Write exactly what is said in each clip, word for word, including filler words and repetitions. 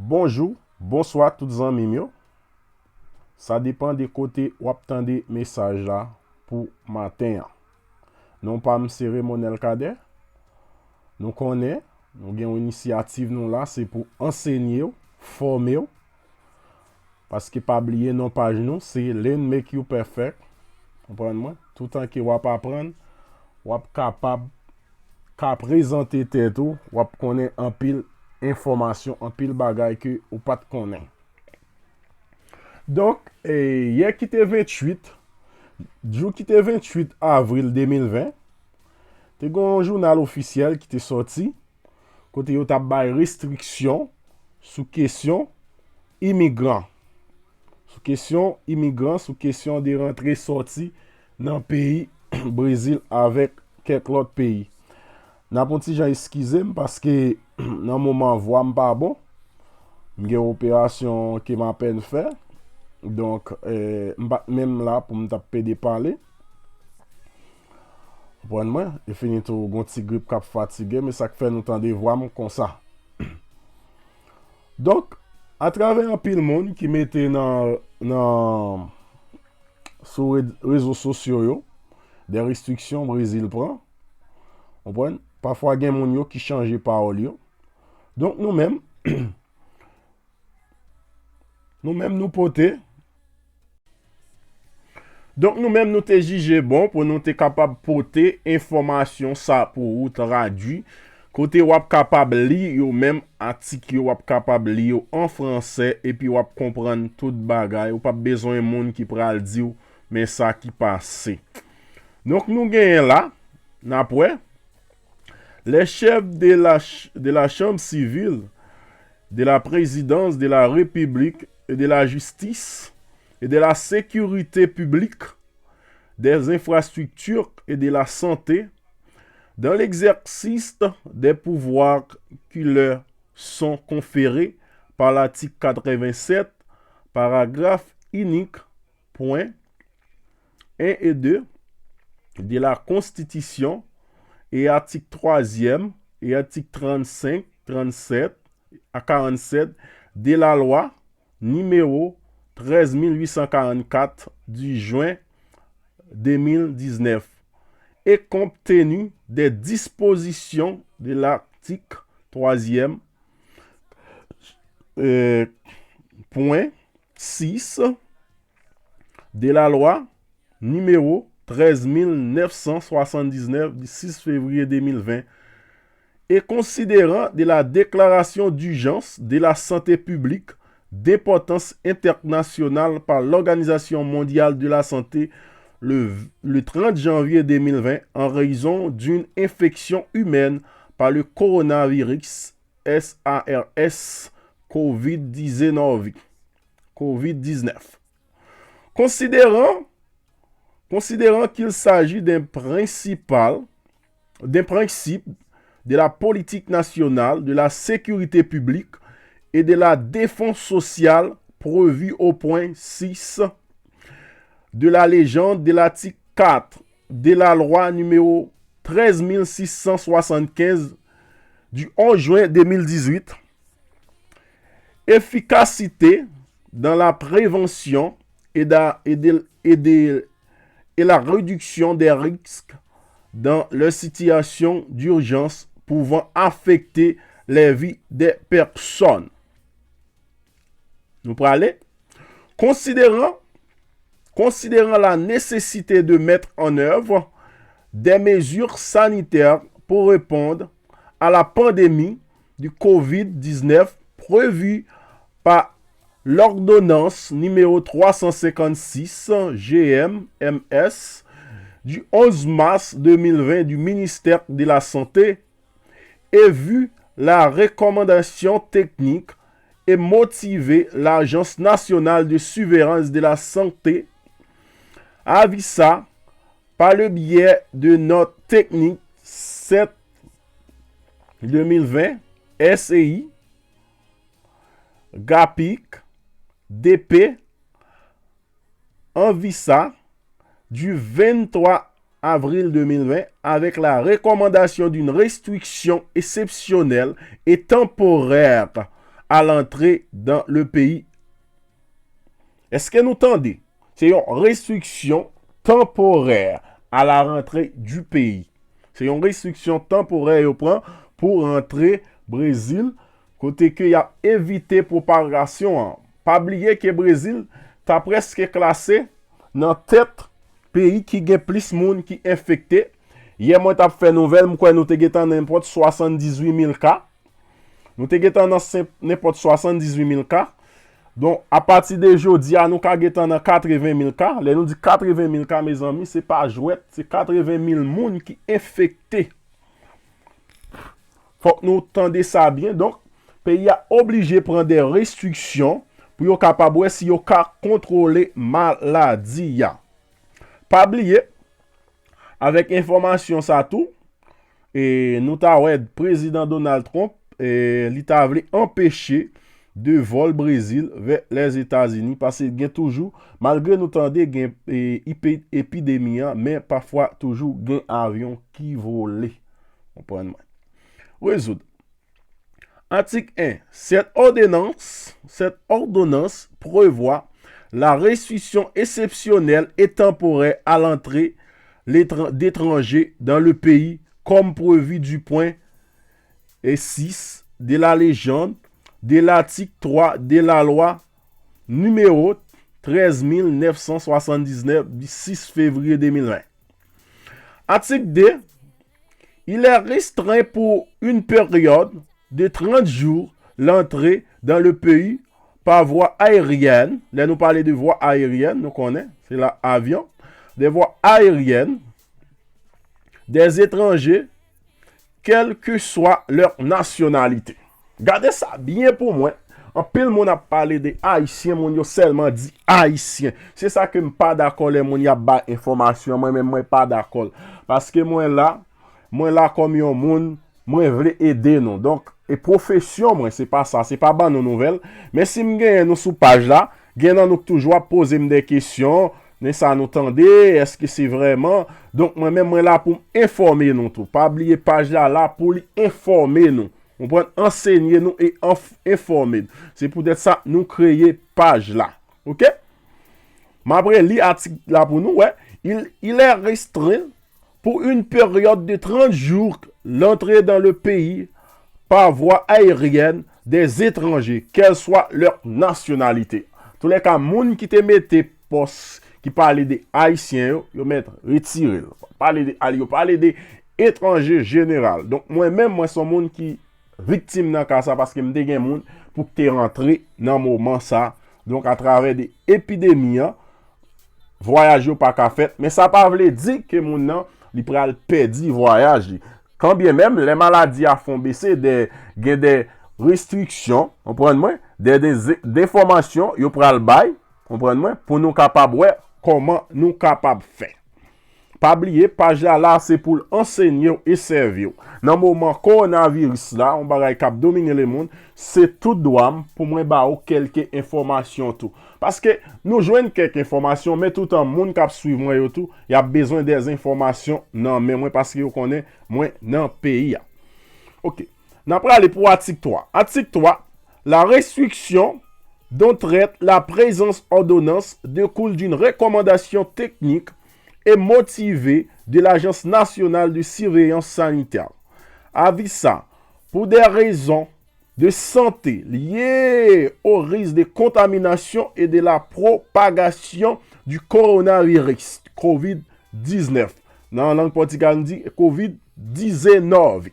Bonjou, bonswa tout zanmi m yo. Sa depann de kote w ap tande mesaj la pou maten an. Non pa m se Raymond Elkader. Nou konnen, nou gen yon inisyativ nou la, se pou ansenye w, fòme w. Paske pa bliye non paj nou, se Learn Make You Perfect. Konprann mwen? Toutan ke w ap aprann, w ap kapab ka prezante tèt ou, w ap konnen anpil enfòmasyon, anpil bagay ke ou pa t konnen. Donk, e, yè ki te venntuit, jou ki te venntuit avril de mil ven, te gen yon jounal ofisyèl ki te sòti, kote yo t ap bay restriksyon sou kesyon imigran. Sou kesyon imigran, sou kesyon de rantre sòti nan peyi Brezil avèk kèk lòt peyi. N ap yon ti jan eskize m paske nan moman vwa m pa bon. M gen operasyon ke m apèn fè. Donk, eh, m pa t menm la pou m t ap pede pale. Konprann mwen? E fini tou, gon ti grip k ap fatige m, e sa k fè nou tande vwa m konsa. Donk, atravè anpil moun ki mete nan, nan, sou re-, rezo sosyo yo, de restriksyon Brezil pran, konprann? Pafwa gen moun yo ki chanje pawòl yo. Donk, nou menm, nou menm nou pote Donk, nou menm, nou te jije bon pou nou te kapab pote enfòmasyon sa pou ou tradui, kote w ap kapab li yo menm, atik yo, w ap kapab li yo an fransè, epi w ap konprann tout bagay. Ou p ap bezwen moun ki pral di w, men sa ki pase. Donk, nou genyen la, n ap wè, les chefs de la ch-, de la Chambre civile, de la Présidence de la République et de la Justice et de la Sécurité publique, des Infrastructures et de la Santé, dans l'exercice des pouvoirs qui leur sont conférés par l'article quatre-vingt-sept, paragraphe unique, point un et deux de la Constitution et article troisième et article trente-cinq, trente-sept à quarante-sept de la loi numéro treize mille huit cent quarante-quatre du juin deux mille dix-neuf, et compte tenu des dispositions de l'article troisième, euh, point six de la loi numéro treize mille neuf cent soixante-dix-neuf du six février deux mille vingt, et considérant de la déclaration d'urgence de la santé publique d'importance internationale par l'Organisation mondiale de la santé le, le trente janvier deux mille vingt en raison d'une infection humaine par le coronavirus SARS-CoV dix-neuf, covid dix-neuf. Considérant, considérant qu'il s'agit d'un principal, d'un principe de la politique nationale de la sécurité publique et de la défense sociale prévu au point six de la légende de l'article quatre de la loi numéro treize mille six cent soixante-quinze du onze juin deux mille dix-huit, efficacité dans la prévention et, da- et de, et de- et la réduction des risques dans les situations d'urgence pouvant affecter les vies des personnes. Nou prale. Considérant, considérant la nécessité de mettre en œuvre des mesures sanitaires pour répondre à la pandémie du covid dix-neuf prévue par l'ordonnance numéro trois cent cinquante-six G M M S du onze mars deux mille vingt du ministère de la Santé, et vu la recommandation technique et motivé l'Agence nationale de surveillance de la santé, AVISA, par le biais de note technique sept deux mille vingt, S E I, GAPIC, D P, AVISA, du vingt-trois avril deux mille vingt avec la recommandation d'une restriction exceptionnelle et temporaire à l'entrée dans le pays. Èske nou tande? Se yon restriksyon tanporè à la rentrée du pays. Se yon restriksyon tanporè yo pran pou rantre Brezil, kote ke y ap evite pwopagasyon an. Pa bliye ke Brezil ta prèske klase nan tèt peyi ki gen plis moun ki enfekte. Yè mwen t ap fè nouvèl, m kwè nou te gentan nenpòt swasanndizuit mil ka. Nou te gentan nan sen- nenpòt swasanndizuit mil ka. Donk, apati de jodi a, nou ka gentan nan katreven mil ka. Lè nou di katreven mil ka, mezanmi, se pa jwèt, se katreven mil moun ki enfekte. Fòk nou tande sa byen. Donk, peyi a oblije pran de restriksyon pou yo kapab wè si yo ka kontwole maladi a. Pa bliye, avèk enfòmasyon sa tou, e nou ta wè prezidan Donald Trump, e li ta vle anpeche de vòl Brezil vè Lèzetazini, paske gen toujou, malgre nou tande gen e, ipe- epidemi an, men pafwa toujou gen avyon ki vole. Konprann mwen. Rezoud. Article un. Cette ordonnance, cette ordonnance prévoit la restriction exceptionnelle et temporaire à l'entrée d'étran- d'étrangers dans le pays, comme prévu du point et six de la légende de l'article trois de la loi numéro treize mille neuf cent soixante-dix-neuf du six février deux mille vingt. Article deux. Il est restreint pour une période de trente jours l'entrée dans le pays par voie aérienne. Lè nou pale de vwa aeryèn, nou konnen, se la avyon. Des voies aériennes, des étrangers, quelle que soit leur nationalité. Gade sa byen pou mwen. Anpil moun ap pale de Ayisyen, moun yo sèlman di Ayisyen. Se sa ke m pa dakò lè moun y ap bay enfòmasyon, mwen menm mwen pa dakò l. Paske mwen la, mwen la kòm yon moun, mwen vle ede nou. Donk, e pwofesyon mwen, se pa sa, se pa ban nou nouvèl. Men si m genyen nou sou paj la, gen nan nou k toujou ap poze m de kesyon, men sa nou tande, èske se vrèman? Donk, mwen menm, mwen la pou m enfòme nou tou. Pa bliye paj la la pou li enfòme nou. Konprann? Ansenye nou e anf- enfòme nou. Se poutèt sa nou kreye paj la. Oke? M ap reli atik la pou nou, wè. Il, il est restreint pour une période de trente jours l'entrée dans le pays par voie aérienne des étrangers, quelle soit leur nationalité. Toulèka, moun ki te mete pòs ki pale de Ayisyen yo, yo mèt retire l. Pale de al, yo pale de etranje jeneral. Donk, mwen menm, mwen se yon moun ki viktim nan ka sa, paske m te gen moun pou k te rantre nan moman sa. Donk, atravè de epidemi an, vwayaj yo pa ka fèt, men sa pa vle di ke moun nan, li pral pèdi vwayaj li. Kanbyen menm, lè maladi a fon bese, de, gen de restriksyon, konprann mwen, de, de, de enfòmasyon yo pral bay, konprann mwen, pou nou kapab wè kòman nou kapab fè. Pa bliye, paj la la se pou l ansenye w e sèvi w. Nan moman kowonaviris la, yon bagay k ap domine lemonn, se tout dwa m pou mwen ba w kèlke enfòmasyon tou. Paske nou jwenn kèk enfòmasyon, men toutan moun k ap swiv mwen yo tou, y ap bezwen de enfòmasyon nan men mwen paske yo konnen mwen nan peyi a. Oke. N ap prale pou atik twa. Atik twa, la restriction dont traite la présence ordonnance découle d'une recommandation technique et motivée de l'Agence nationale de surveillance sanitaire. Avi sa, pour des raisons de santé liées au risque de contamination et de la propagation du coronavirus covid dix-neuf. Nan lang pòtigal, nou di covid dizenòf.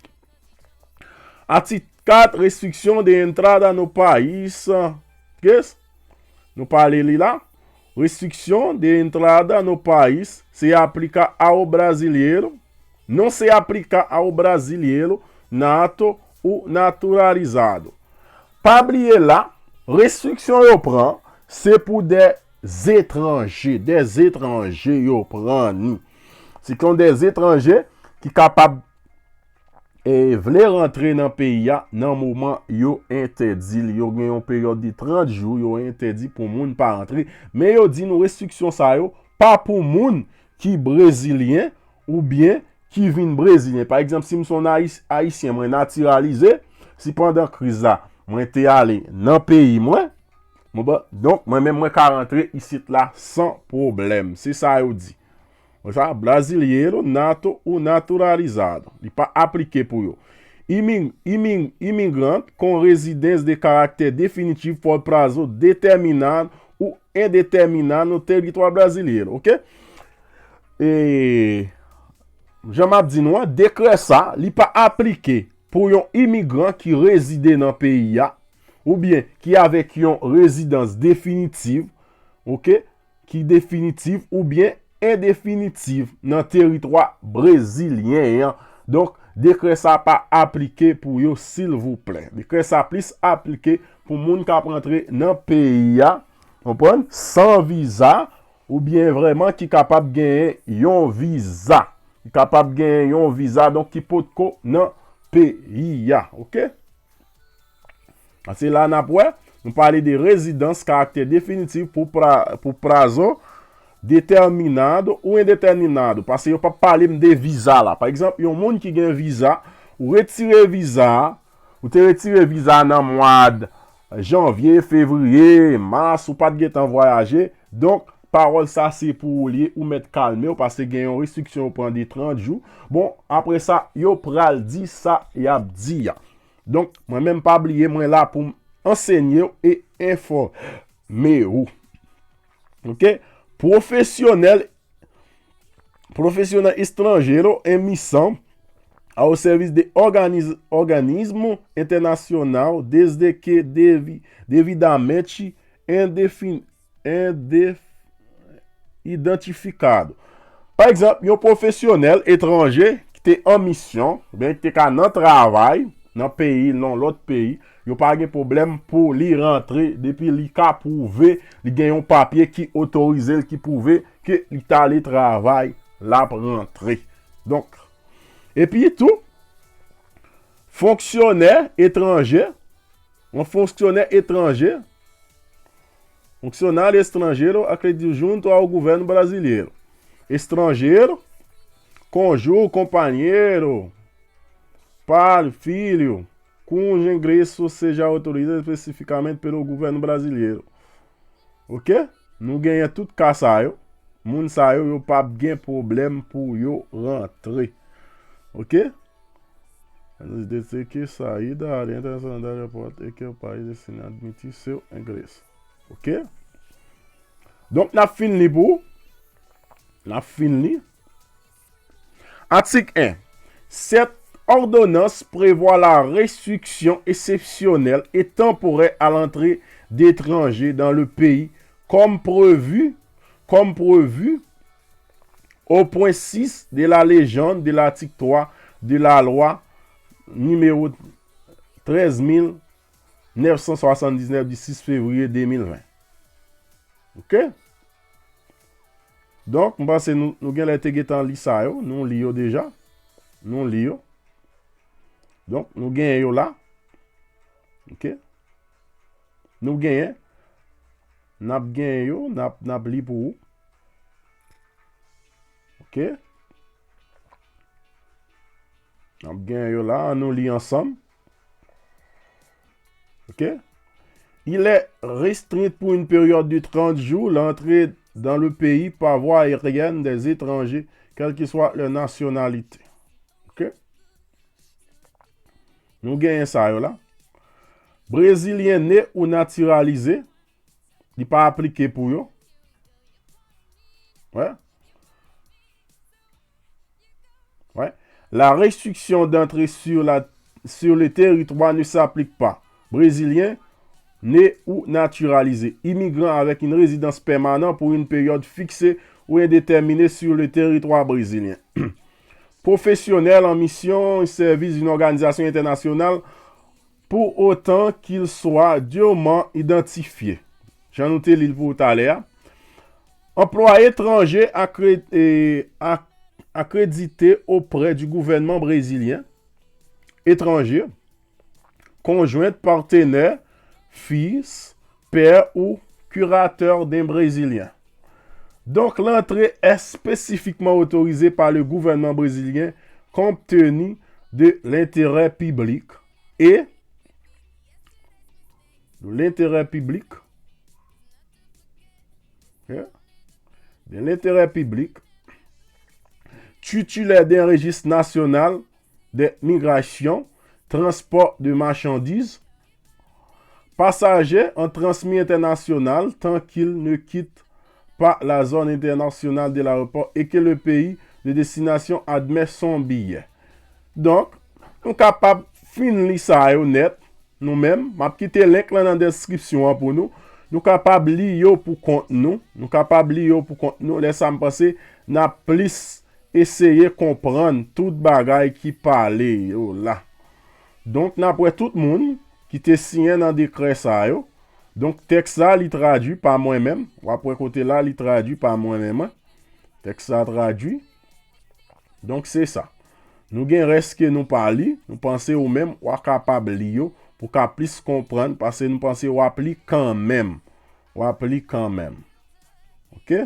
Atik kat, restriksyon de entrada no país. Yes? Nou pale li la. Restriksyon de entrada no país se aplika ao brasileiro, não se aplica ao brasileiro nato ou naturalizado. Pa bliye la, restriksyon yo pran, se pou de etranje, de etranje yo pran ni. Se kon de etranje ki kapab e vle rantre nan peyi a nan moman yo entèdi l. Yo gen yon peryòd de trant jou, yo entèdi pou moun pa rantre. Men yo di nou restriksyon sa yo pa pou moun ki brezilyen oubyen ki vin brezilyen. Pa egzanp, si m se yon Ayis- Ayisyen, mwen natiralize, si pandan kriz la, mwen te ale nan peyi mwen, bon, donk, mwen menm, mwen ka rantre isit la san pwoblèm. Se sa yo di. Sa, brasileiro nato ou naturalizado. Li pa aplike pou yo. Imi-, imi-, imigrante com residência de caráter definitivo pode prazo determinado ou indeterminado no território brasileiro, ok? E, jan m ap di nou an, dekrè sa, li pa aplike pou yon imigran ki rezide nan peyi a, oubyen ki avèk yon rezidans definitiv, ok, ki definitif oubyen endefinitif nan teritwa brezilyen an. Donk, dekrè sa pa aplike pou yo, silvouplè. Dekrè sa plis aplike pou moun k ap rantre nan peyi a, konprann, san viza, oubyen vrèman ki kapab genyen yon viza. Ki kapab genyen yon viza, donk ki potko nan peyi a, ok? Paske la n ap wè, nou pale de rezidans karaktè definitif pou pra-, pou prazo determinado ou indeterminado. Paske yo p ap pale m de viza la. Pa egzanp, yon moun ki gen viza, ou retire viza a, ou te retire viza a nan mwa d janvye, fevriye, mas, ou pa t gentan vwayaje. Donk, pawòl sa se pou ou l ye, ou mèt kalme w, paske gen yon restriksyon yo pran de trant jou. Bon, apre sa, yo pral di sa y ap di a. Donk, mwen menm pa bliye, mwen la pou m ansenye w e enfòme w. Ok? Profesyonèl, profesyonèl estranjero em missão ao serviço de organiz-, organismo internacional desde que devi-, devidamente indefin-, indef-, identificado. Pa egzanp, yon pwofesyonèl etranje ki te an misyon, oubyen ki te ka nan travay, nan peyi, nan lòt peyi, yo pa gen pwoblèm pou li rantre, depi li ka pwouve, li gen yon papye ki otorize l, ki pwouve ke li t ale travay, l ap rantre. Donk, epi tou, fonksyonè etranje, yon fonksyonè etranje, funcionário estrangeiro acredita junto ao governo brasileiro. Estranjeiro, cônjuge, companheiro, pai, filho, cujo ingresso seja autorizado especificamente pelo governo brasileiro. Ok? Nou genyen tout ka sa yo. Moun sa yo, yo p ap gen pwoblèm pou yo rantre. Ok? Desde que saída, área internacional do aeroporto e que o país destino admitir seu ingresso. Ok? Donk, n ap fin li pou ou. N ap fin li. Atik en. Cette ordonnance prévoit la restriction exceptionnelle et temporaire à l'entrée d'étrangers dans le pays, comme prévu, comme prévu au point six de la légende de l'article trois de la loi numéro treize mille neuf cent soixante-dix-neuf du six février deux mille vingt. Ok? Donk, m panse nou, nou genlè te gentan li sa yo. Nou li yo deja. Nou li yo. Donk, nou genyen yo la. Ok? Nou genyen. N ap genyen yo. N ap, n ap li pou ou. Ok? N ap genyen yo la. Ann nou li ansanm. Ok? Il est restreint pour une période de trente jours l'entrée dans le pays par voie aérienne des étrangers, quelle que soit leur nationalité. Ok? Nou genyen sa yo la. Brezilyen ne ou natiralize, li pa aplike pou yo. Wè. Ouais. La restriction d'entrée sur la, sur le territoire ne s'applique pas. Brésilien, né ou naturalisé, immigrant avec une résidence permanente pour une période fixée ou indéterminée sur le territoire brésilien. Professionnel en mission au service d'une organisation internationale pour autant qu'il soit dûment identifié. Jan nou te li l pou ou talè a. Employé étranger accré-, eh, ac-, accrédité auprès du gouvernement brésilien, étranger, conjoint, partenaire, fils, père ou curateur d'un Brésilien. Donc, l'entrée est spécifiquement autorisée par le gouvernement brésilien compte tenu de l'intérêt public et, de l'intérêt public, hein, de l'intérêt public, titulaire d'un registre national de migration, transport de marchandises, passagers en transmis international tant qu'ils ne quittent pas la zone internationale de l'aéroport et que le pays de destination admet son billet. Donk, nou kapab fin li sa yo nèt, nou menm. M ap kite link lan nan deskripsyon an pou nou. Nou kapab li yo pou kont nou. Nou kapab li yo pou kont nou. Lè sa m panse n ap plis eseye konprann tout bagay ki pale yo la. Donk, n ap wè tout moun ki te siyen nan dekrè sa yo. Donk, tèks la, li tradui pa mwen menm. W ap wè kote la, li tradui pa mwen menm. Tèks la tradui. Donk, se sa. Nou gen rès ke nou pa li, nou panse ou menm, w a kapab li yo, pou ka plis konprann, paske nou panse w ap li kanmenm. W ap li kanmenm. Oke?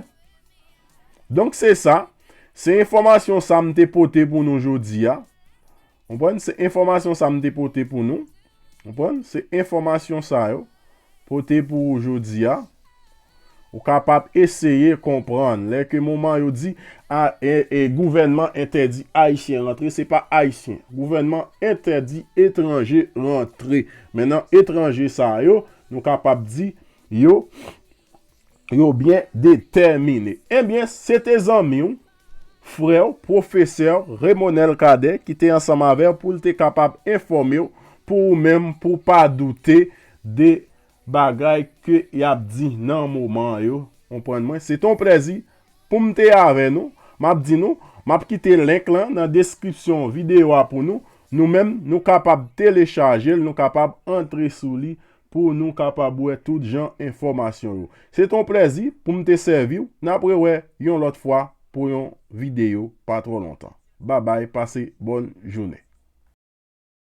Donk, se sa. Se enfòmasyon sa m te pote pou nou jodi a. Konprann? Se enfòmasyon sa m te pote pou nou. Konprann? Se enfòmasyon sa yo pote pou ou jodi a. Ou kapab eseye konprann. Lè ke moman yo di, a, e, e, gouvènman entèdi Ayisyen rantre, se pa Ayisyen. Gouvènman entèdi etranje rantre. Mennan, etranje sa yo, nou kapab di, yo, yo byen detèmine. Ebyen, se te zanmi w, frè w, pwofesè Remonel Cadet, ki te ansanm avè w pou l te kapab enfòme w pou ou menm, pou w pa doute de bagay ke y ap di nan moman yo. Konprann mwen? Se te yon plèzi pou m te avè nou. M ap di nou, m ap kite link lan nan deskripsyon videyo a pou nou. Nou menm, nou kapab telechaje l, nou kapab antre sou li pou nou kapab wè tout jan enfòmasyon yo. Se te yon plèzi pou m te sèvi w. N ap rewè yon lòt fwa pou yon videyo pa twò lontan. Babay, pase bòn jounen.